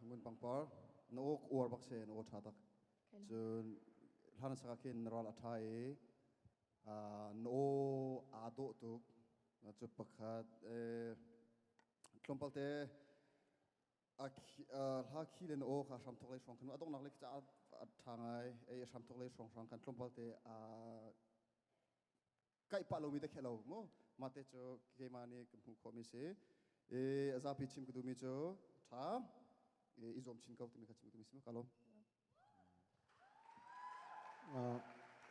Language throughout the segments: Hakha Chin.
Ngun pangpar na aw uar bak se na aw tha tak cun hlan saka khin na ral a tha i na aw aa dawh tuk cu pakhat tlawmpal te hla khi le na aw kha hram thok lei hrawng khan a donghnak le ca a tha ngai ei hram thok lei hrawng hrawng khan tlawmpal te kaih pah lomi te khe lo mu mate cu keimah nih ka hmuh khawhmi si i a zapi chim ka duhmi cu tha i zuam chin ko timi kha chim ka duhmi si ka lawm.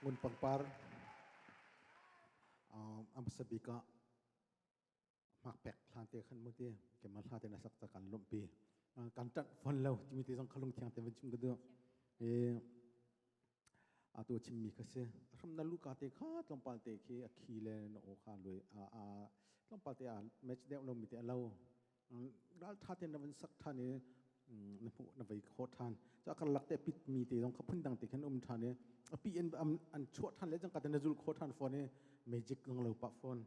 Ngun pangpar am sabik ah hmak pek hlan te khan mu ti kema hla te na sak ta kan lompi kan tat fon lo timi te zong khalung thiang te van chim ka du e atu chimmi kha si hram na lu ka te kha tlawmpal te khi a khi le na o kha lui a a tlawmpal te a match deuh lo mi te lo ral tha te na van sak than i na hmu na vei kho than cha kan lak te pit mi te zong kha phun dang te khan um than i a pi in an chuah than le jang ka te na zul kho than phone i magic zong lo pa phone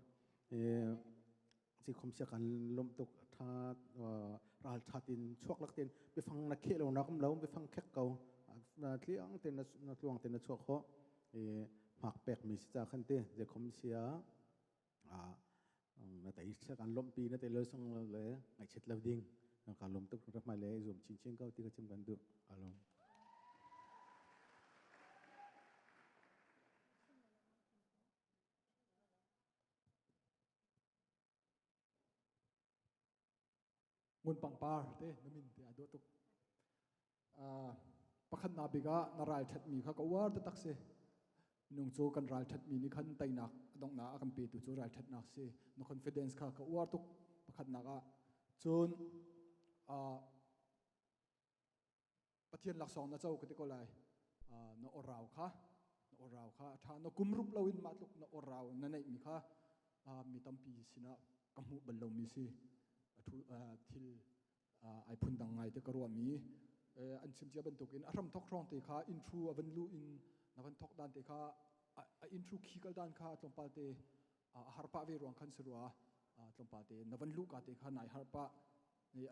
si khom sia kan lom tuk tha ral that in chuak lak ten biafang na khe lo na kam lo biafang khek ko na tliang ten na tluang ten na chuak kho e hmak pek mi si cha khan te je khom sia a na tai sia kan lom pi na te lo sang lo le ngai chet lo ding na ka lom tuk ra mai le zum chin chin ko ti ka chim kan du alom. Ngun pangpar te na min te a dawh tuk. Pakhat na bik ah na ral ṭhatmi kha ka uar taktak si. Minung cu kan ral ṭhatmi nih khan teinak a donghnak a kan petu cu ral ṭhatnak si. Na confidence kha ka uar tuk pakhatnak ah. Cun Pathian laksawng na co ka ti ko lai. Na orau kha na orau kha a ṭha. Na kum rup loin mah tluk na orau na neihmi kha mi tampi sinah ka hmuh bal lomi si. Thil ai phun dang ngai te ka ruahmi an chim cia bantukin a hram thok hrawng te kha intro a van lu in na van thok dan te kha a intro khi kal dan kha tlawmpal te a har pah ve ruang khan si rua tlawmpal te na van lu ka te kha nai har pah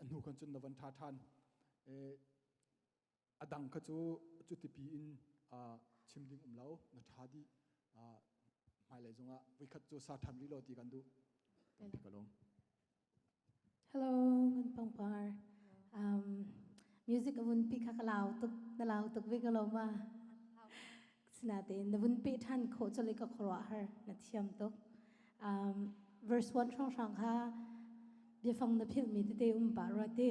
a hnu khan cun na van ṭha ṭhan. A dang kha cu cutipi in chim ding um lo, na ṭha dih. Hmailei zongah voikhat cu sa ṭhan rih law ti kan duh. Tampi ka lawm. Hello, ngun pangpar. Music avun pi kha ka lau tuk, na lau tuk ve ka lo ma. Sinatein na vun pe ṭhan khawh chole ka khuaruah har, na thiam tuk. Verse 1 hrawng hrang kha biafang na philh mi tete um pah rua ti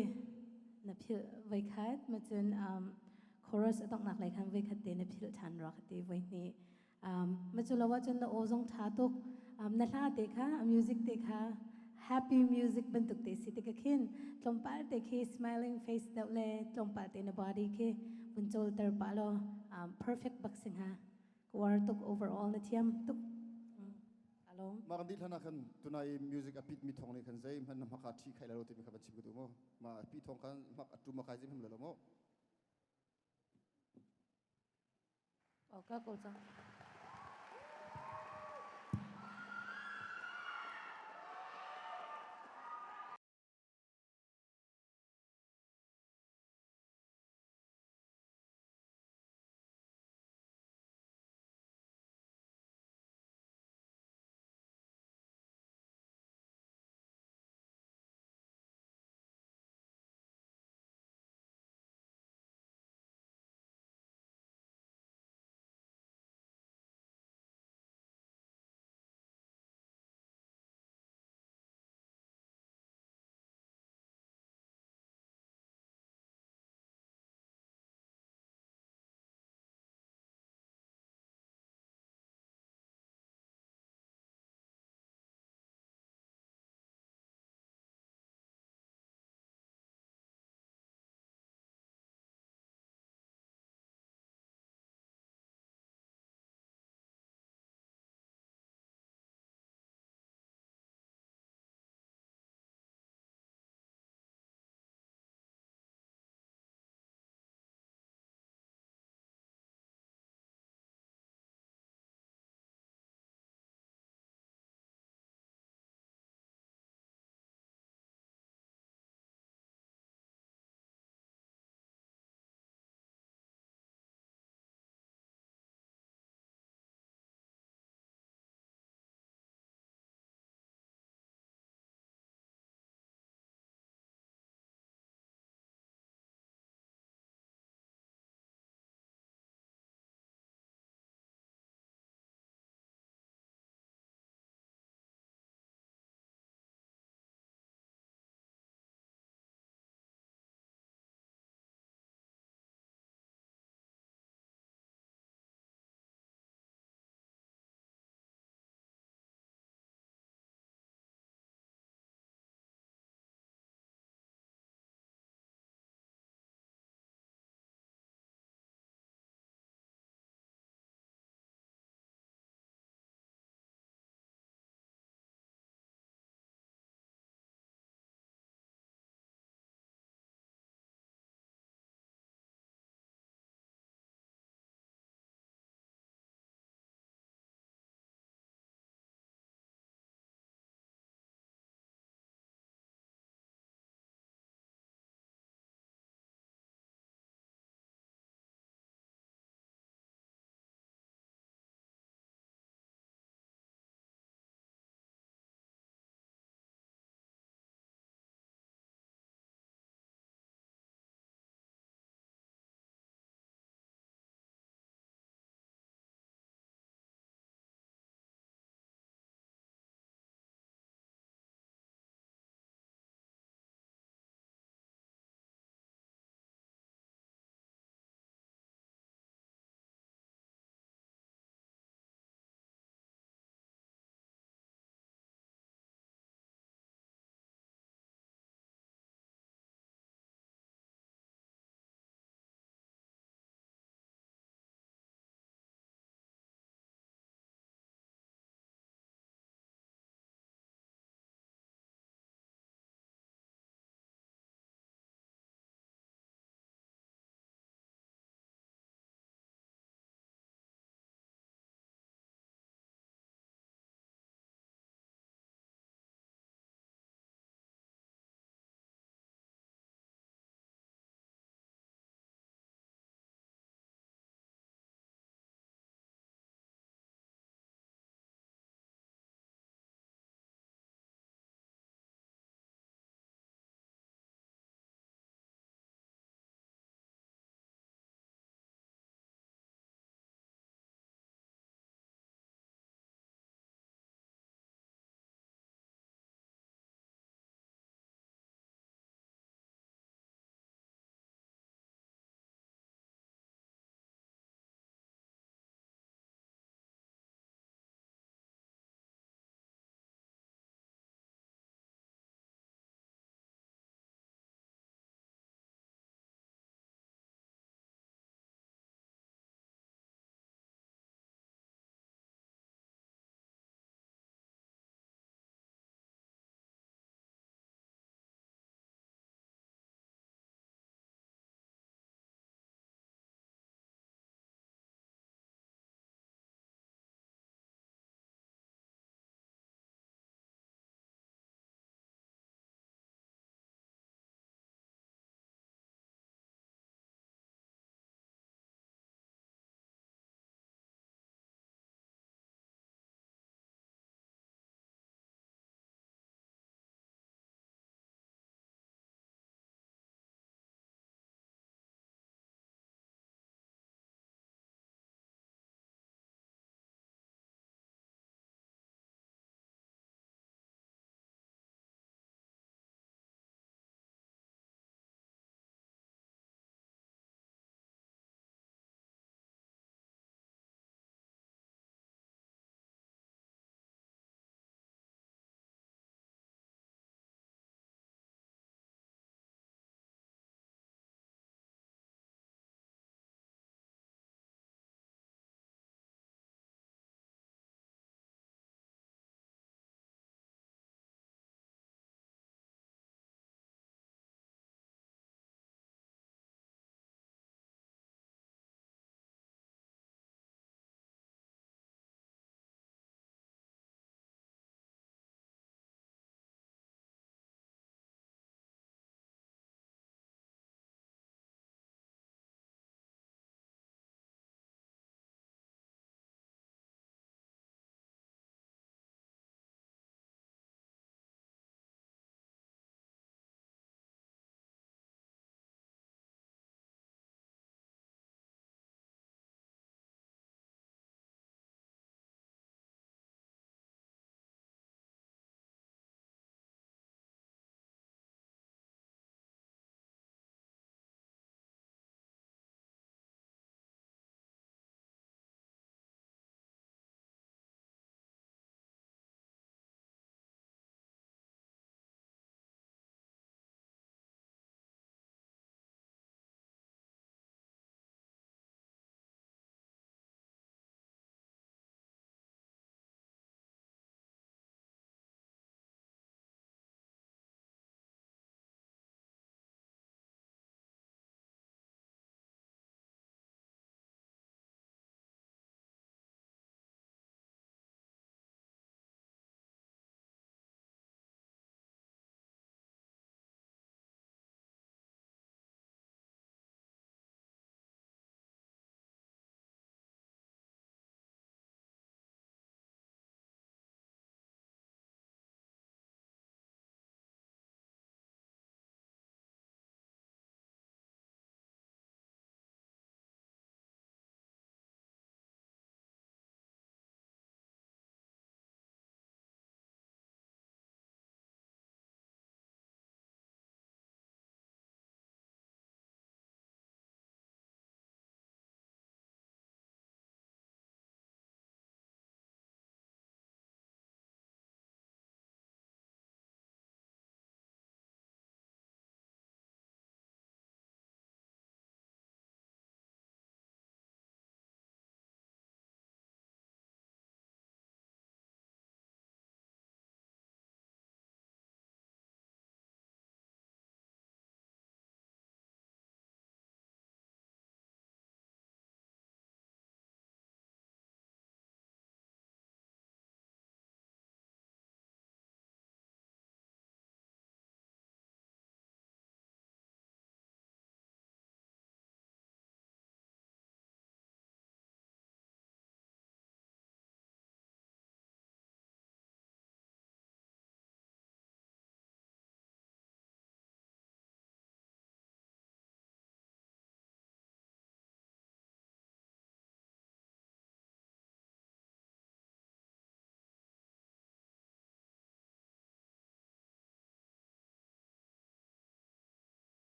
na philh voi khat ma cun chorus a donghnak lei khan voi khat te na philh ṭhan rua ka ti voi hnih ma cu lo ahcun na aw zong ṭha tuk na hla te kha a music te kha happy music bantuk te si te ka khin tlawmpal te khi smiling face deuh le tlawmpal te na body khi vun cawlter pah law perfect bak si hnga. War tuk overall na thiam tuk. Alom. Ma kan dih hlan ah khan tunai music a pit mi thong nih khan zei hman na hmaka thi khai lo timi kha van chim ka duh mu. Ma pi thong khan hmak atu ma kai zim lo mo. Okay, ko cang.